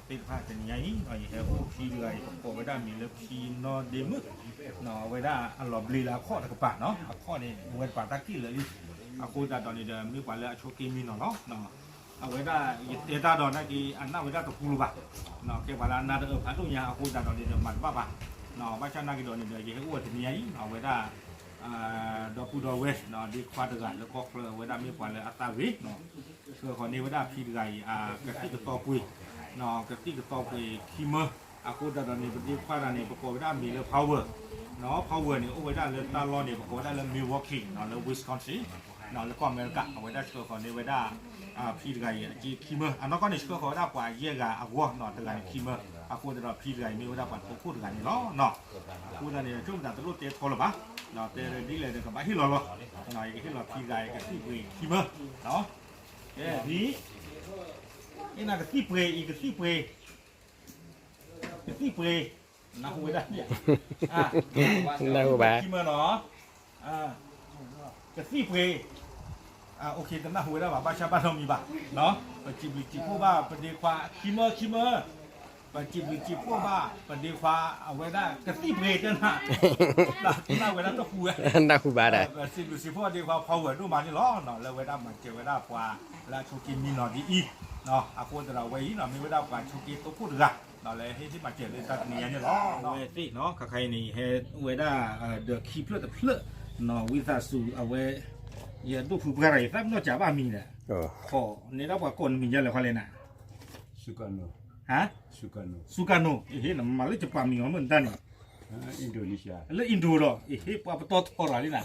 သ့ၣ်တဖၣ်တနံၤညါအံၤ ယဟဲအိၣ်ဖံတဂၤအံၤ ပကိးဝဲဒၣ်မံၤလၢဖံနီဒ့မုၣ်, အဝဲဒၣ်အလီၤဘျ့လၢအခီၣ်တကပၤနီၤ, အခီၣ်န့ၣ် အဝဲတပာ်တၢ်က့ၣ်လၢာ်လံ, အဃိသတးဒီးန့ၣ်ဒီး မ့ၢ်ပှၤလၢအဆိးက့မံနီၤလီၤ. အဝဲဒၣ်ယတဲတၢ်ဒီးနာ်က့ အနၢ်ဝဲဒၣ်တပူၤလၢၤဘၣ်, ကဲပှၤလၢအနၢ်တအၢဖးဒိၣ်ညါ အဃိသတးဒီးန့ၣ်ဒီး မၤတဘၣ်ဘၣ်, ဘၣ်ဆၣ်နာ်က့ဒီးန့ၣ်ဒီး ယဟဲအိၣ်ဝဲတနံၤညါအံၤ အဝဲဒၣ် ဒီပုၢ်ဒီဝဲၢ် ဒ့ခွါတဂၤလၢကီၢ်ချၢ အဝဲဒၣ်မ့ၢ်ပှၤလၢအသးဂ့ၤ ဆှၢဃီၤန့ၢ်ဝဲဒၣ်ဖံတဂၤအံၤ အကသံၣ်ကသီပှ့ၤ, ကသံၣ်ကသီပှ့ၤခံမၢ, အဃိသတးဒီးန့ၣ် ပဒ့ခွါတဂၤန့ၣ် ပကိးဝဲဒၣ်မံၤလၢ Power, Power န့ၣ် အိၣ်ဝဲဒၣ်လၢတၢ်လီၢ်န့ၣ် ပကိးဝဲဒၣ်လၢ Milwaukee လၢ Wisconsin လၢကီၢ်အမဲရကၤ, အဝဲဒၣ်ဆှၢဃီၤန့ၢ်ဝဲဒၣ် ဖံတဂၤအံၤ အက့ခံမၢ, အနီၢ်ကီၢ်န့ၣ် ဆှၢဃီၤဝဲဒၣ်ပှၤယဲၢ်ဂၤအဂီၢ်နီၤ တဂၤန့ၣ်ခံမၢ, အဃိသတးဒီးဖံတဂၤအံၤ မ့ၢ်ဝဲဒၣ်ပှၤတိခိၣ်တဂၤန့ၣ်လီၤ. အဃိသတးန့ၣ် ဆိကမိၣ်သးတလိၣ်တဲထီလၢၤဘၣ်, တဲဒ်လဲၣ်ဒီးကဘၣ်ဟ့ၣ်လီၤလီၤ, ယကဟ့ၣ်လီၤဖံတဂၤအံၤ ကသံၣ်ပှ့ၤခံမၢ, ကဲ ဖံ အ့ၣ်နၤကသံၣ်ပှ့ၤအံၤ ကသံၣ်ပှ့ၤ ကသံၣ်ပှ့ၤ, နၢ်ဟူဝဲဒၣ်, နၢ်ဟူဘၣ်, ခံမၢနီၤ, ကသံၣ်ပှ့ၤ, တနၢ်ဟူဝဲဒၣ်ဘၣ် ဘၣ်ဆၣ်ဘၣ်နီတမံၤဘၣ်, ပစံးဘျုးစံးဖှိၣ်ဘၣ် ပဒ့ခွါ ခံမၢ ခံမၢ, ပစံးဘျုးစံးဖှိၣ်ဘၣ် ပဒ့ခွါ အဝဲဒၣ် ကသံၣ်ပှ့ၤတနၤ, နၢ်ဝဲဒၣ်တဟူဝဲ, နၢ်ဟူဘၣ်ဒီး ပစံးဘျုးစံးဖှိၣ်ဒ့ခွါ Power ဒိၣ်မးန့ၣ်လီၤ, လၢဝဲဒၣ်မၤစၢၤဝဲဒၣ်ပှၤလၢအဆိးက့မံနီၤဒ်အံၤ, အဃိသတးဒီးဝဲအံၤနီၤ မ့ၢ်ဝဲဒၣ်ပှၤဆိးက့တိခိၣ်တဂၤ, လၢဟ့ၣ်ဟ့ၣ်မၤစၢၤလၢတၢ်တနံၤညါန့ၣ်လီၤ. ဝဲသ့ၣ်နီၤ ခါခါအံၤန့ၣ် ယဟဲအိၣ်ဝဲဒၣ် ဒီးခံဖျၢၣ်တဖျၢၣ်နီၤ ဝံသးစူၤ အဝဲ ယဒိၣ်ဖုပှၢ်တဂၤအံၤ သးပ့ၤနီၣ်စံးဘၣ်မံၤဒီး, ခိးန့ၢ်ဒၣ်ပှၤကိးနမံၤဒ်လဲၣ်ခီလဲၣ်နၤ, ဟါ, စူကၤနိ, နမၤလၢယပာ်မံၤအီၤမ့ၢ်နတၢ်န့ၣ်, လၢ Indo ဒီး ဟ့ၣ်ပှၤပတီၢ်ထီရၤလံနၤ,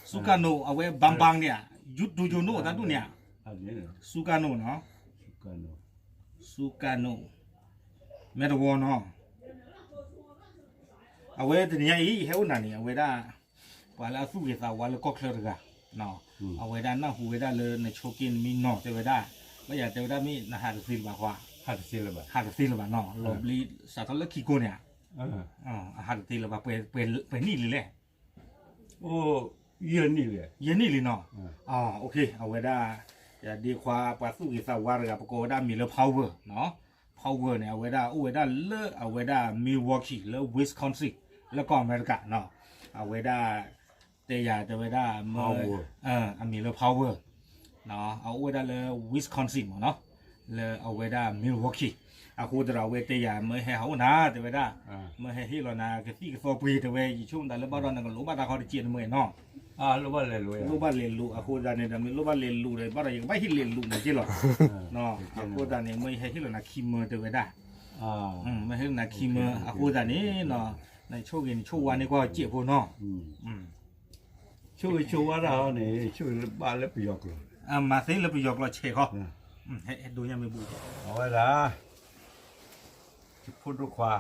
စူကၤနိ အဝဲ ဘၣ်ဘၣ်န့ၣ်ဧါ, ယူတူယူနိ တၢ်ဒိၣ်န့ၣ်ဧါ, စူကၤနိနီၤ, စူကၤနိ, မဲတဝီနီၤ အဝဲတနံၤညါအံၤ ယဟဲအိၣ်နၤန့ၣ် အဝဲဒၣ် ပှၤလၢအသူၣ်ဂ့ၤသးဝါလၢကီၢ်ချၢတဂၤ, အဝဲဒၣ်နၢ်ဟူဝဲဒၣ်လၢနဆိးက့နမံနီၤတဲဝဲဒၣ်, ဘၣ်ယၤတဲဝဲဒၣ်မ့ၢ်နဟးတသ့လၢၤဘၣ်ခွါ, ဟးတသ့လၢၤဘၣ်နီၤ, လီၤဘျ့စးထီၣ်လၢခံကိးန့ၣ်ဧါ, အဟးတသ့လၢၤဘၣ်, ပှဲၤနံၣ်လံလဲၣ်, ယဲၢ်နံၣ်လံနီၤ, အဝဲဒၣ် ယဒ့ခွါပှၤသူၣ်ဂ့ၤသးဝါတဂၤ ပကိးဝဲဒၣ်မံၤလၢ Power, Power န့ၣ် အဝဲဒၣ်အိၣ်ဝဲဒၣ်လၢအဝဲဒၣ် Milwaukee လၢ Wisconsin လၢကီၢ်အမဲရကၤနီၤ, အဝဲဒၣ် တဲယၤတဲဝဲဒၣ် အမံၤလၢ Power အအိၣ်ဝဲဒၣ်လၢ Wisconsin မ့ၢ်နီၤ, လၢအဝဲဒၣ် Milwaukee, အဃိသတးဒီးအဝဲတဲယၤ မၢဟဲဟးအိၣ်နၤ တဲဝဲဒၣ်, မၢဟဲဟ့ၣ်လီၤနၤကသံၣ်ကသီပှ့ၤတဲဝဲ, ယဆိကမိၣ်သးလၢဘၣ်ဒီးနကလိၣ်ဘၣ်တၢ်ခီတကဲးန့ၣ်မ့ၢ်နီၤ, လိၣ်ဘၣ်လဲၤလိာ်အဃိသတးန့ၣ်ဒီး မ့ၢ်လိၣ်ဘၣ်လဲၤလိာ်ဒီး ဘၣ်ဒီးယကဘၣ်ဟ့ၣ်လဲၤလိာ်န့ၣ်က့လီၤ, အဃိသတးန့ၣ် မၢယဟဲဟ့ၣ်လီၤနၤခံမၢတဲဝဲဒၣ်, မၢဟ့ၣ်လီၤနၤခံမၢ အဃိသတးန့ၣ် နဆိၣ်ဂ့ၤနဆိၣ်ဝါန့ၢ်ကွၢ်စဲးဖိနီၤ ဆိၣ်ဂ့ၤဆိၣ်ဝါတၢ်ဟီန့ၣ် ဆိၣ်ဂ့ၤလၢဘၣ်လၢပယီၤကျိာ်, မၤသ့လၢပယီၤကျိာ်ဆဲးခီ, ဒိၣ်ညါမ့ၢ်ဘူၣ်, အဝဲဒၣ် ယဖိဒိၣ်ခွါ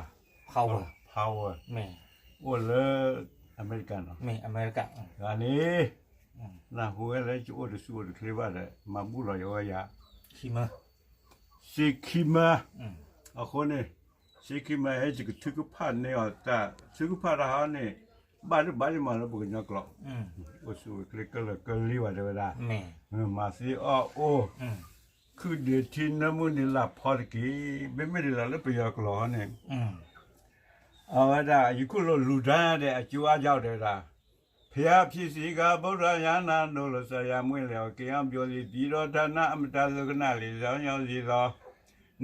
Power, အိၣ်လၢအမဲရကၤနီၤ, တဂၤန့ၣ် နၢ်ဟူဝဲလၢယအိၣ်တဆူၣ်အိၣ်တချ့ဘၣ်ဒီး မၤဘူၣ်လီၤယဝဲယၤ ခံမၢ, စ့ခံမၢ, အဃိန့ၣ် စ့ခံမၢဟဲ ယကထုကဖၣ်န့ၢ်အီၤတၢ် ထုကဖၣ်တၢ်ဟီန့ၣ် ဘၣ်ဒိဘၣ်ယမၤလၢပကညီကျိာ်, အိၣ်ဆူၣ်အိၣ်ချ့ကလၢာ်ကလံဘၣ်တဲဝဲဒၣ်, မၤသ့အီၣ်အိၣ်, ခုၣ်ဒ့ထံနၢမူန့ၣ်လၢဖီတက့ၢ်, မ့မ့ၢ်ဒ်သိးလၢပယီၤကျိာ်ဟီန့ၣ် အဝဲဒၣ် ယခိၣ်လိလူၤတၢ်ဒဲးအကၠိအါကၠိတဲဝဲဒၣ်, ဘုရားဖြစ်စေကာ ဗုဒ္ဓဂယာ နာတော် လို့ ဆရာမွေးလျော် ကင်အောင်ပြောသည့် ပြည်တော်ဌာန အမတန်သုခဏလေး ဆောင်ရောက်စေသော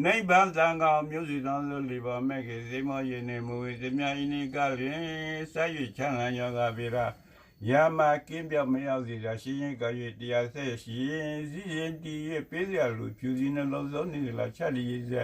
နိဗ္ဗာန်သံဃာမျိုးစေ့သော သိုးလီၢ်ဘီမဲက့ သ့ၣ်မီယ့ၣ်န့ၣ် မူဝံသမျှအံၤန့ၣ်ကလေး စၢ်ယွ့ၣ်ချမ်းသာ ရောဂါဗေဒ ယမၤကင်းပျောက်မရောက်စေတ့ၢ် ရှင်းရှင်းကရွေ့ တရားဆက်ရှင် စည်းရင်တည်၍ ပေးသည့်အလို ဖြူစည်းနှလုံး သုံးနှစ်လ ချစ်တဲ့ရည်စဲ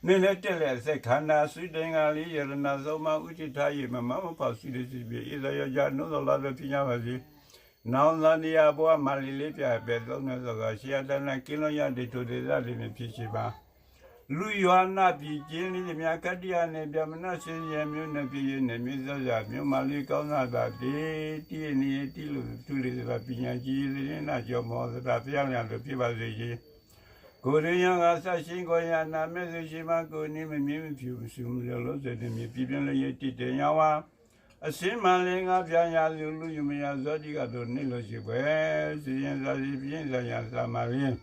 နုာ်လီၤတက်လျက် အသက်ခန္ဓာ စုတင်ငါလေး ရတနာသုံးပါး ဦးထိပ်ထား၍ မမမဖောက် ဆုတွေစစ်ပြီး အေးသောရောကြ နှိုးသော်လီသော ဖြစ်ကြပါစေ။ နောင်သောနေရာဘဝမှာ လေလေးပြားပဲ သုံးနွယ်သောအခါ ဆရာတနာကင်းလွတ်ရတဲ့ ထိုဒေသလေးများ ဖြစ်စေပါ။ လူရွာနာပြည်ကျင်းလေးများ ကတ္တယနယ်မြေ မနုၤစင်ယယ်မြို့နယ်ဖြစ်၍ နယ်မြေသောရာ မြို့မှာ လေကောင်းစွာသာတည် တည်ရနေ တည်လို့ ထူလေသတး ပညာကြီး သတင်းနာကျော်မော်သတး ဘုရားလျာ်လို့ ဖြစ်ပါစေရှင်။ ကိုယ်တွင်းရောဂါ သတ်ရှင်းခွင့်ရ နာမည်သူရှိမှ ကိုယ်နည်းမမြင် မဖြူမဆူ မပြောလို့ စိတ်တမြင် ပြည်ပြင်းလို့ ရည်တည်တင်ရဝါ အစင်းမလင်း ငါးပြားရာသူ လူယူမရ ဇောတိကတို့ နေ့လိုရှိပွဲ စည်ရင်သာစီ ပြင်းစရာသာမလင်း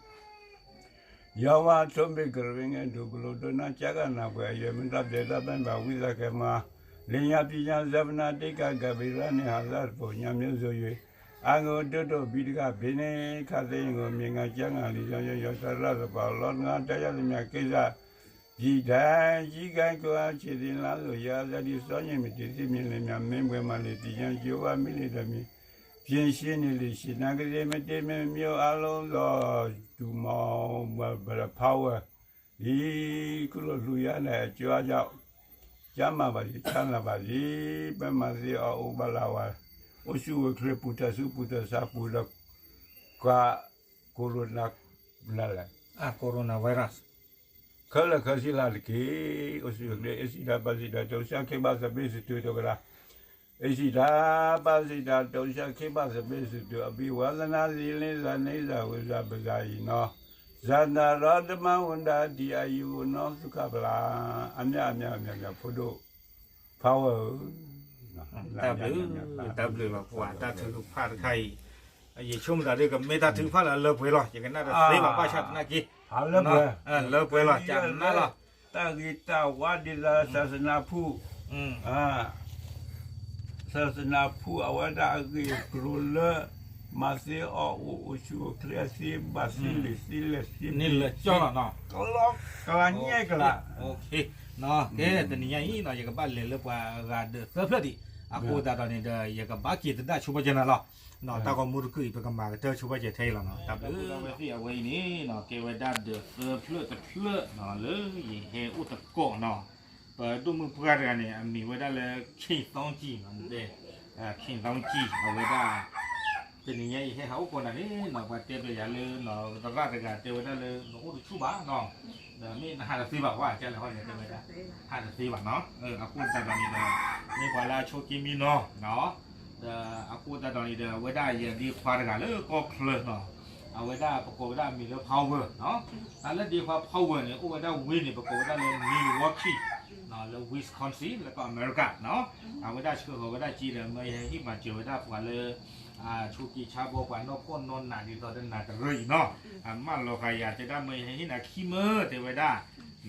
ယွၤဝါထိၣ်ဘ့ၣ်ကရ့ငဲၢ်ဒိၣ်ကလိၤဒိၣ်နၢ်ကၠါကနၣ်ပှဲၤအယဲၢ်မ့ၢ်တၢ်ဘျဲးတၢ်ဘၣ်ဘၣ်ဝံသးကဲမၤ လ့ၣ်ညါပံညါ ဇၢပနၢ်တ့ၢ်ကၤ ကၤဘံရၣ်န့ၣ် ဟးသးတပိာ်ညါ မျိုးစိရွေး အါဂၤဒိၣ်ဒိၣ်ဘံတဂၤဖဲန့ၣ် ခါသ့ၣ်ယဂီၢ်မ့ၢ်ငါကၠါငါလံ ယီယီယီတၢ်ရၣ်သပှၢ်လီၤတဂၤ တၢ်ယၢ်သမံးက့ၢ်စး ယံာ်ဒၣ် ယံာ်ကဲကီ ဆံးသ့ၣ်လါလိာ် ယၤအသးဒ်စီၤယံၤမ့ၢ်တ့သ့ၣ်မံၤလ့ၣ်မံၤ မ့ၢ်ပှဲၤမၤလ့ၣ်တံၢ်ညါ ယိၤဘၣ်မ့ၢ်လ့ၣ်တမံၤ ဖြေရှင်းနေလေ ရှင်နာကသ့မ့ၢ်တ့မ့ၢ်မ့ၢ်အါလိာ်ဒီး တူၢ်မီၤ power လံ ခူၣ်လိာ်ဖျူယါန့ၣ် အကၠီအကၠီ ကၠါမၤဘၣ်လံ ဆါနၤဘၣ်လံ ပမၤသ့အီၤအိၣ်ဘၣ်လၢဝဲ အိၣ်ဆူၣ်အိၣ်ချ့ ပူၤတၢ်ဆူၣ်ပူၤတၢ်ဆါပူၤဒီး က corona နလဲၣ် coronavirus ခဲလၢာ်ခဲဆ့လၢတက့ၢ် အိၣ်ဆူၣ်အိၣ်ချ့ အ့ၣ်စံးတၢ်ပၢ်စံးတၢ် တိစၢ်ခ့ဘၣ်သဘ့ၣ်စတုၤတကလး အ့ၣ်စံးတၢ်ပၢ်စံးတၢ် တိစၢ်ခ့ဘၣ်သဘ့ၣ်စတုၤ အဘံၣ်ဝါသနါသံလ့သးန့သးဝံသးပသးအံၤနီၤ ဇာနရီတမဝန္တာ ဒီအာယုဝဏ္ဏသုခဘလံ အမ့ၢ်အမ့ၢ်အမ့ၢ်အမ့ၢ်ဖိဒိၣ် power ဧၢ တၢ်ဘျုး တၢ်ဘျုးလီၤ ပှၤတၢ်ထုကဖၣ်တခါအံၤ ယဆိကမိၣ်သးဒ်ကမ့ၢ်တၢ်ထုကဖၣ်လၢအလၢပှဲၤလီၤ ယကနၣ်တသ့ဘၣ် ဘၣ်ဆၣ်သနာ်က့ လၢပှဲၤ လၢပှဲၤလီၤ ကနၣ်လီၤ တၢ်ဂ့ၤတၢ်ဝါဒ်သိး ဆၢစနါဖူၣ် ဆၢစနါဖူၣ် အဝဲဒၣ်အဂ့ၢ်အကျိၤလၢ မၤသ့အီၤအိၣ် အိၣ်ဆူၣ်အိၣ်ချ့သ့ ဘၣ်သ့လံာ်သ့လဲၢ်သ့ န့ၢ်လၢကၠီလီၤနီၤ ကလီကလးညဲကလး ကဲ တနံၤညါအံၤနီၤ ယကဘၣ်လဲၤလၢပှၤဂၤဒၢးသၢဖျၢၣ်ဒံး အဃိသတးဒီးန့ၣ်ဒီး ယကဘၣ်က့ၤသဒၣ်ဆိပာ်ကဲနၤလီၤ တၢ်ဂီၤမူတကုာ်အံၤ ပကမၤကတၢၢ်ဆိပာ်ကဲထဲအံၤလီၤနီၤ တၢ်ဘျုး ဝဲသ့ၣ်အဝဲအံၤန့ၣ်နီၤ ကဲဝဲဒၣ်ဒၢးသၢဖျၢၣ်တဖျၢၣ်နီၤ လၢယဟဲအိၣ်သကိးနီၤ ပဒိၣ်မုၢ်ပှၢ်တဂၤန့ၣ် အမံၤဝဲဒၣ်လၢ King Thong G နီၤ တဲ King Thong G အဝဲဒၣ် တနံၤညါအံၤဟဲဟးအိၣ်ကိးနၤန့ၣ်နီၤ ပှၤတဲပျဲယၤလၢ သရၣ်တဂၤတဲဝဲဒၣ်လၢ နအိၣ်တဆူၣ်ဘၣ်နီၤ ဒီးမ့ၢ်နဟးတသ့ဘၣ် ပှၤကလဲၤဟီန့ၣ်တဲဝဲဒၣ် ဟးတသ့ဘၣ်နီၤ အဃိသတးဒီးန့ၣ်ဒီး မ့ၢ်ပှၤလၢအဆိးက့မံနီၤ ဒီးအဃိသတးဒီးန့ၣ်ဒီး အဝဲဒၣ်ယဒ့ခွါတဂၤလၢကီၢ်ချၢနီၤ အဝဲဒၣ်ပကိးဝဲဒၣ်အမံၤလၢ Power နီၤ တၢ်လၢဒ့ခွါ Power န့ၣ် အိၣ်ဝဲဒၣ်ဝ့ၢ်န့ၣ် ပကိးဝဲဒၣ်လၢ Milwaukee နီၤ လၢ Wisconsin လၢကီၢ်အမဲရကၤနီၤ အဝဲဒၣ်ဆှၢဃီၤဝဲဒၣ်က့ဒီး မၢယဟဲဟ့ၣ်မၤစၢၤဝဲဒၣ်ပှၤလၢ ဆိးက့ဆါဘီပှၤနီၢ်ဖှီၣ်နီၢ်နးဒ်သိးတနၤတရၢအံၤနီၤ မၢလီၤဃာ်ယၤတဲဒၣ် မၢယဟဲဟ့ၣ်နၤခံမၢ တဲဝဲဒၣ်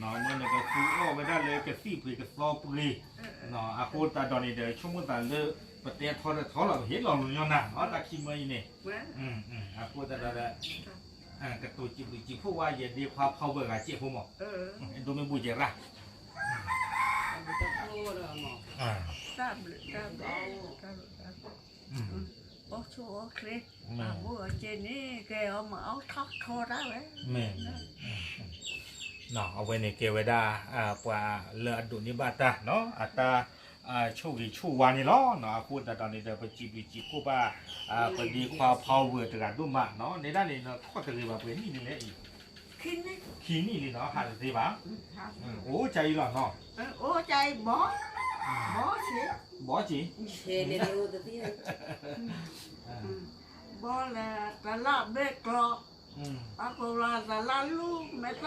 မၢနကသူအီၣ်ဝဲဒၣ်လၢကသံၣ်ပှ့ၤကသီပှ့ၤ အဃိသတးဒီးန့ၣ်ဒီး ဆိကမိၣ်သးလၢ ပတဲထီတထီလီၤ ပဟ့ၣ်လီၤလူၤညီနၤနီၤ တၢ်ခံမၢအံၤန့ၣ် အဃိသတးဒီး ကတိၤစံးဘျုးစံးဖှိၣ်ဝဲယဒ့ခွါ Power ဂၤစဲးဖိမး ဒိမ့ၢ်ဘူၣ်ကဲရၣ် တၢ်ဘျုးတၢ်ဘျုး အိၣ်ဆူၣ်အိၣ်ချ့ အဘူးအက့န့ၣ် ကဲအီၤမၤအီၣ်ထီၣ်ထီတၢ်ဝဲ မ့ၢ် အဝဲန့ၣ်ကဲဝဲဒၣ် ပှၤလၢအဒိးန့ၢ်ဘၣ်တၢ်နီၤ အတၢ် ဆိၣ်ဂ့ၤဆိၣ်ဝါန့ၣ်လီၤ. အဃိသတးဒီးန့ၣ်ဒီး ပစံးဘျုးစံးဖှိၣ်ဘၣ် ပဒ့ခွါ Power တဂၤဒိၣ်မးနီၤ နဲဒၣ်န့ၣ် ခီၣ်တဂ့ၤဘၣ်ပှဲၤနံၣ်န့ၣ်လဲၣ်အံၤ ခံနံၣ်လံနီၤ ဟးတသ့ဘၣ် အိၣ်ကၢအံၤလီၤနီၤ ဘီက့ၤ ဘီလၢတလၢဘ့ၣ်ကျီ အကိးလၢတလၢဘ့ၣ်ကျီ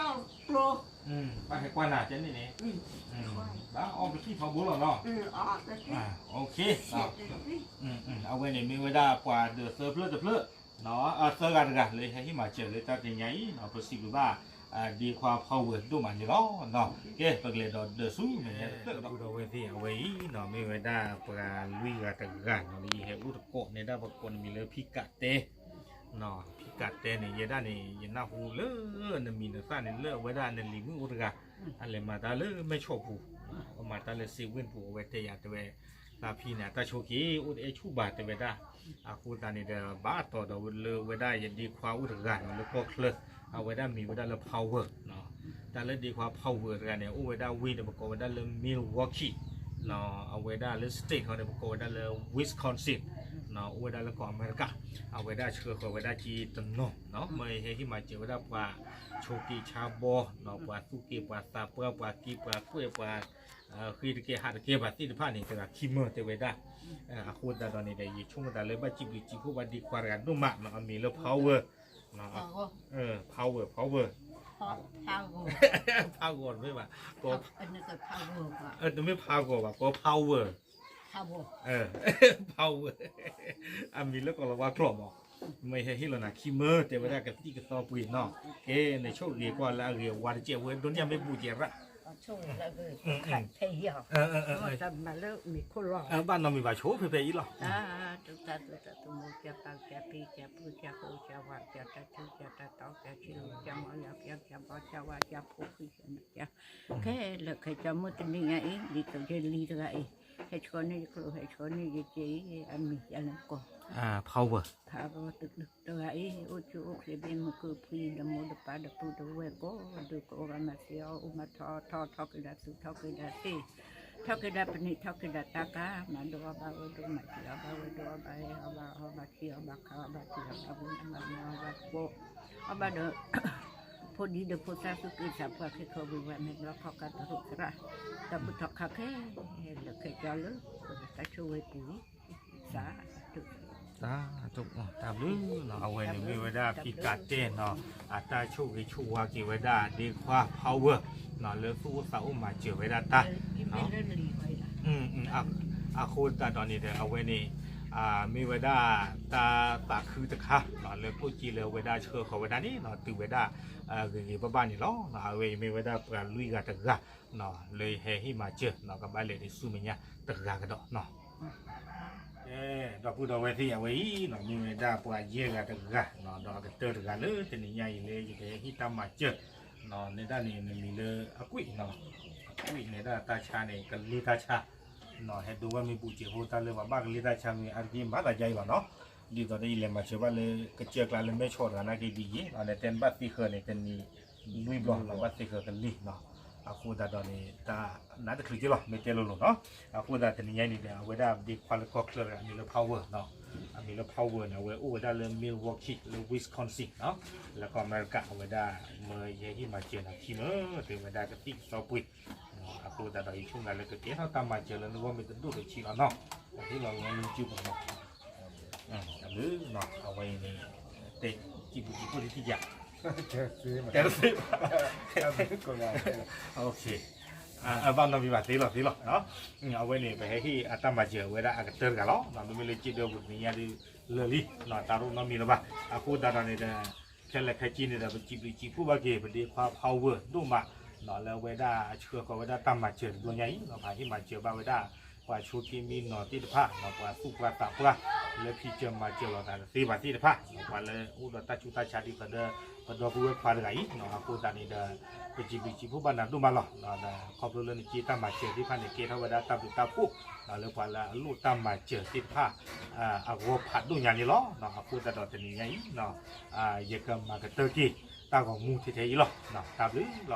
ဘၣ်ဟဲကွၢ်နၤကဲန့ၣ်န့ၣ် ဘၣ်အီကသံၣ်ထီဘိလီၤနီၤ အဝဲန့ၣ် မ့ၢ်ဝဲဒၣ်ပှၤဒၢးသၢဖျၢၣ်တဖျၢၣ် သၢဂၤတဂၤလၢဟဲဟ့ၣ်မၤစၢၤလၢတၢ်တနံၤညါအံၤ ပစံးဘျုးဘၣ် ဒ့ခွါ Power ဒိၣ်မးန့ၣ်လီၤ. ကဲ ပကလဲၤဒီးဒၢးဆူမဲာ်ညါတဖျၢၣ် ဒီပုၢ်ဒီဝဲၢ်သ့ၣ် အဝဲအံၤနီၤ မ့ၢ်ဝဲဒၣ်ပှၤလွံၢ်ဂၤတဂၤနီၤ လၢယဟဲအိၣ်သကိးနဲဒၣ် ပကိးနမံၤလၢဖံကးတဲ ဖံကးတဲန့ၣ် ယဲဒၣ်န့ၣ် ယနၢ်ဟူလၢနမံၤနသၣ်န့ၣ် လၢအဝဲဒၣ်နလံၤမုၣ်အိၣ်တဂၤ အလဲၤမၤတၢ်လၢမဲၢ်ဆီးပူၤ အမၤတၢ်လၢစ့ဝ့ၢ်ပူၤ အဝဲတဲယၤတဲဝဲ သးဖံန့ၣ် အတၢ်ဆိးက့ အိၣ်တအဲၣ်ဆူၣ်ဘၣ်တဲဝဲဒၣ် အဃိသတးန့ၣ်ဒီး ဘၣ်အတီၤဒီးလၢဝဲဒၣ်ယဒ့ခွါအိၣ်တဂၤနီၤ လၢကီၢ်ချၢ အဝဲဒၣ်မံၤဝဲဒၣ်လၢ Power တၢ်လၢဒ့ခွါ Power တဂၤန့ၣ် အိၣ်ဝဲဒၣ်ဝ့ၢ်န့ၣ် ပကိးဝဲဒၣ်လၢ Milwaukee အဝဲဒၣ်လၢ state ဟီန့ၣ် ပကိးဝဲဒၣ်လၢ Wisconsin အိၣ်ဝဲဒၣ်လၢကီၢ်အမဲရကၤ အဝဲဒၣ်ဆှၢဃီၤဝဲဒၣ်က့တနီၤ မ့ၢ်ဟဲဟ့ၣ်မၤစၢၤဝဲဒၣ်ပှၤဆိးက့ဆါဘီ ပှၤသူၣ်က့ ပှၤသးပှၢ် ပှၤက့ ပှၤကွဲၢ် ပှၤ ဃ့တကဲဟးတကဲဘၣ်သ့ၣ်တဖၣ်န့ၣ် တဂၤခံမၢတဲဝဲဒၣ် အဃိသတးဒီးန့ၣ်ဒီး ယဆိကမိၣ်သးလၢဘၣ်စံးဘျုးစံးဖှိၣ်ဘၣ်ဒ့ခွါတဂၤဒိၣ်မးနီၤ အမံၤလၢ Power Power Power ဖးဂီၤတမ့ၢ်ဘၣ် တမ့ၢ်ဖးဂီၤဘၣ် ကိး Power Power အမံၤလၢကီၢ်လီၤဝါကျိာ်မး မ့ၢ်ဟဲဟ့ၣ်လီၤနၤခံမၢ တဲဝဲဒၣ်ကသံၣ်ကသီပှ့ၤနီၤ, ကဲ နဆိၣ်ဂ့ၤကွၢ်လၢအဂ့ၤအဝါတကဲးဝဲ ဒိးန့ၢ်မ့ၢ်ဘူးကဲးရၣ်, ဘၣ်နီတမံၤဘၣ်ဆိဖဲဖဲအံၤလီၤ, ခဲလၢာ်ခဲဆ့မုၢ်တနံၤညါအံၤ ဒ်သိးယလံတဂၤအံၤ ဟဲဆှီန့ၢ်ယကျိၤ ဟဲဆှီန့ၢ်ယစ့အံၤ အမံၤယၤလၢကီၢ် Power ဖးဘီတဂၤအံၤ အိၣ်ဆူၣ်အိၣ်ချ့ဘၣ်မုာ်ကုၢ်ဖှံ ဒီးမိၢ်ဒီးပၢ်ဒီးပုၢ်ဒီးဝဲၢ်ကိးဒူၣ် ကအိၣ်ဘၣ်မၤစၢၤအီၤ အိၣ်မၤထီထီ ထီၣ်က့ၤဒၣ်သူၣ် ထီၣ်က့ၤဒၣ်သ့ၣ် ထီၣ်က့ၤဒၣ်ပနံး ထီၣ်က့ၤဒၣ်တၢ်ကါ မၤဒိအီၣ်ဘၣ်ဝဲဒိၣ် မၤစံးအီၣ်ဘၣ်ဝဲဒိၣ် အီၣ်ဘၣ်ဟဲအီၣ်ဘၣ်အီဘၣ်ဆံးအီၣ်ဘၣ်ခးအီၣ်ဘၣ်ထံးအီၣ်ဘၣ်ဝံ အီၣ်ဘၣ်မၤအီၣ်ဘၣ်ကိး အီၣ်ဘၣ်ဒီး ဖိဒံဒီးဖိသၣ်သူၣ်က့သးပှၢ် ခဲခီဝံၤဝဲ မ့ၢ်ဘျီခီကါတရူးသရၣ် ဒီးပထီၣ်ခါခဲလၢာ်ခဲဆ့လၢ တၢ်ဆိၣ်ဂ့ၤပူၤ စး တၢ်ဘျုးနီၤ အဝဲန့ၣ်မ့ၢ်ဝဲဒၣ်ဖံကးတဲနီၤ အတၢ်ဆိၣ်ဂ့ၤဆိၣ်ဝါက့ၤဝဲဒၣ်ဒ့ခွါ Power နီၤ လၢသူၣ်အိၣ်သးအိၣ်မၤစၢၤဝဲဒၣ်တၢ် အဃိသတးဒီးန့ၣ်ဒီး အဝဲန့ၣ် မ့ၢ်ဝဲဒၣ်တၢ်သးခုတခါနီၤ လၢကျိၣ်စ့လၢဝဲဒၣ်ဆှၢဃီၤဝဲဒၣ်န့ၣ်နီၤ တုၤဝဲဒၣ်ဂ့ၤဂ့ၤဘၣ်ဘၣ်န့ၣ်လီၤ. အဝဲအံၤမ့ၢ်ဝဲဒၣ်ပှၤလွံၢ်ဂၤတဂၤနီၤ လၢယဟဲဟ့ၣ်မၤစၢၤနီၤ ကဘၣ်လဲၤဒံးဆူမဲာ်ညါတဂၤကဒီးနီၤ ကဲ ဒီပုၢ်ဒီဝဲၢ်သ့ၣ် အဝဲအံၤနီၤ မ့ၢ်ဝဲဒၣ်ပှၤယဲၢ်ဂၤတဂၤနီၤ ဒီးအကတၢၢ်တဂၤလၢတနံၤညါအံၤလၢယကဟဲဟ့ၣ်တၢ်မၤစၢၤနီၤ နဲဒၣ်န့ၣ် နမံၤလၢအကွံာ်နီၤ အကွံာ်နဲဒၣ်တၢ်ဆါန့ၣ် ကလ့တၢ်ဆါ ဟဲဒိဝဲမ့ၢ်ဘူးစဲးဖိတၢ်လၢပှၤဘၣ်ကလ့တၢ်ဆါမ့ၢ်အါတက့ၢ် မၤသးယါအံၤလီၤနီၤ ဒ်သိးဒီးယလဲၤမၤစၢၤဘၣ်လၢကစၢၢ်ကျါလၢမဲၢ်ဆီးတဂၤနာ်က့ဒ်အံၤ နတဲနဘၣ်သ့ဃၢၤန့ၣ်တနံၤလွံၢ်ဘျီနီၤ ဘၣ်သ့ဃၢၤကလ့နီၤ အဃိသတးဒီးန့ၣ် တၢ်နးတချုးက့လီၤ မ့ၢ်တဲလိၤလိၤနီၤ အဃိသတးတနံၤညါအံၤန့ၣ်ဒီး အဝဲဒၣ်ဒ့ခွါလၢကီၢ်ချၢတဂၤ အမံၤလၢ Power နီၤ အမံၤလၢ Power န့ၣ် အဝဲအိၣ်ဝဲဒၣ်လၢ Milwaukee လၢ Wisconsin နီၤ လၢကီၢ်အမဲရကၤ အဝဲဒၣ်မၢယဟဲဟ့ၣ်မၤစၢၤနၤခံမၢ တဲဝဲဒၣ်ကသံၣ်ကသီပှ့ၤ အဃိသတးဒီး ယဆိကမိၣ်လၢကကဲထီၣ်တၢ်မၤစၢၤလၢနဂီၢ်မ့ၢ်တဒိၣ်တဆံးလီၤနီၤ ဟ့ၣ်လီၤလၢနစုပူၤနီၤ အဝဲအံၤန့ၣ် တဲ စံးဘျုးစံးဖှိၣ်ဒံးထံၣ်ယၤ တဲတသ့ဘၣ် ဘၣ်နီတမံၤဘၣ်သ့လီၤသ့လီၤ အဝဲန့ၣ် ပဟဲဟ့ၣ်အတၢ်မၤစၢၤဝဲဒၣ်အကတၢၢ်တဂၤလီၤ မ့မ့ၢ်လၢစ့ဒၢပူၤတနံၤညါဒုးလၢာ်လံ တၢ်တအိၣ်နီတမံၤလၢၤဘၣ် အဃိသတးဒီးန့ၣ်ဒီး ခဲလၢာ်ခဲဆ့န့ၣ်ဒီး ပစံးဘျုးစံးဖှိၣ်ဘၣ်က့ၤ ပဒ့ခွါ Power ဒိၣ်မး လၢအဝဲဒၣ်အဆှၢဃီၤဝဲဒၣ်တၢ်မၤစၢၤတဘျီညါအံၤ ပဟ့ၣ်မၤစၢၤဘၣ်ဝဲဒၣ် ပှၤဆိးက့မံနီၤသ့ၣ်တဖၣ် ပှၤသူၣ်ပှၢ်သးပှၢ် လၢဖံးစၢၤမၤစၢၤလိာ်သးတသ့ဘၣ်သ့ၣ်တဖၣ် ပှၤလၢအိၣ်ဒီးတၢ်ဆူးတၢ်ဆါဒ်သိးဒီး ပဒီပုၢ်ဝဲၢ်ခွါတဂၤအံၤ အဃိသတးန့ၣ်ဒီး ပစံးဘျုးစံးဖှိၣ်ဘၣ်နၤဒိၣ်မးလီၤ. ဒီးခီဖျိလၢနက့တၢ်မၤစၢၤသ့ၣ်တဖၣ်န့ၣ် ကဲထီၣ်ဝဲဒၣ်တၢ်ဘျုးတၢ်ဖှိၣ် လၢပှၤလၢအလိၣ်တၢ်မၤစၢၤသ့ၣ်တဖၣ် အဂီၢ်ဖးဒိၣ်ညါန့ၣ်လီၤ. အဃိသတးဒီးတနံၤညါအံၤ ယကမၤကတၢၢ်က့ၤ တၢ်ဂီၤမူထဲထဲအံၤလီၤ. တၢ်ဘျုးလီၤ.